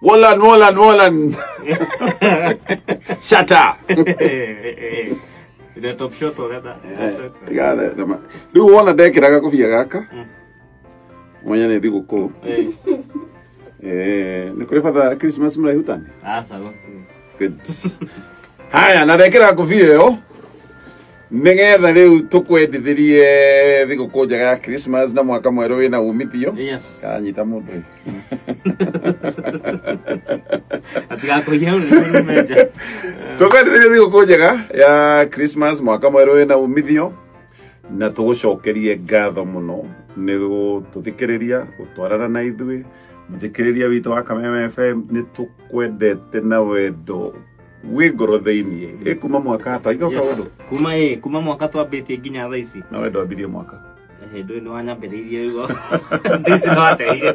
Wolan, wolan, wolan. Shata. Ĩrĩa top shot ũrenda. Rĩu wona ndekĩraga kobia gaka mwanya nĩ thigũkũ. Nĩ kũrĩ batha Christmas mũraihu tani? Aca gũtirĩ. Good. Haya, na ndekĩra kobia ĩyo nĩgetha rĩu tũkwendithĩrie thigũkũ njega ya Christmas na mwaka mwerũ wĩna umithio. Yes. Kanyita mũndũ ũyũ. Atigakũiye hau nĩ menja. Tũkwendithĩrie thigũkũ njega ya Christmas, mwaka mwerũ wĩna umithio, na tũgũcokerie ngatho mũno nĩ gũtũthikĩrĩria, gũtwarana na ithuĩ. Mũthikĩrĩria witũ wa Kameme FM, nĩ tũkwendete na wendo wĩ ngoro thĩiniĩ. Ĩ kuma mwaka twaiga kaũndũ. Kuma ĩ kuma mwaka twambĩtie nginya thaa ici. Na wendo wambirie mwaka. Hĩndĩ nĩ wanyambĩrĩirie rĩu. Ndĩci no ateire.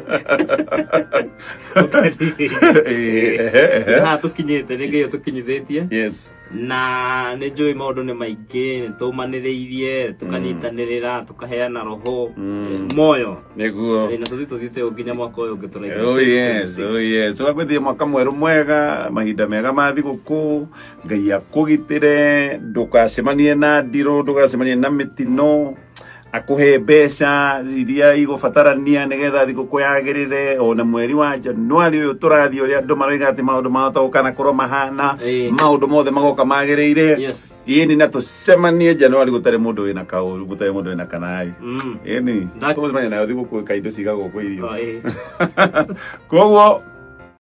Haha tũkinyĩte nĩ Ngai ũtũkinyithĩtie. Yes. Na nĩ njũĩ maũndũ nĩ maingĩ, nĩ tũmanĩrĩirie, tũkanyitanĩrĩra, tũkaheana roho, moyo. Nĩguo. Na tũthiĩ tũthiĩte ũũ nginya mwaka ũyũ ũngĩ tũraigua. Oh yes, oh yes. Tũgakwĩthia mwaka mwerũ mwega, mahinda mega ma thigũkũ, Ngai akũgitĩre, ndũgacemanie na ndirũ, ndũgacemanie na mĩtino, akũhe mbeca iria igũbatarania nĩgetha thigũkũ yagĩrĩre. Ona mweri wa Januari ũyũ tũrathiĩ, ũrĩa andũ maroiga atĩ maũndũ mahota gũka na korwo mahana, maũndũ mothe magoka magĩrĩire. Ĩni, na tũcemanie Januari gũtarĩ mũndũ wĩna kaũru, gũtarĩ mũndũ wĩna kanaĩ. Ĩni, tũgũcemania nayo thigũkũ ka indo cigagwo kwĩ irio. Koguo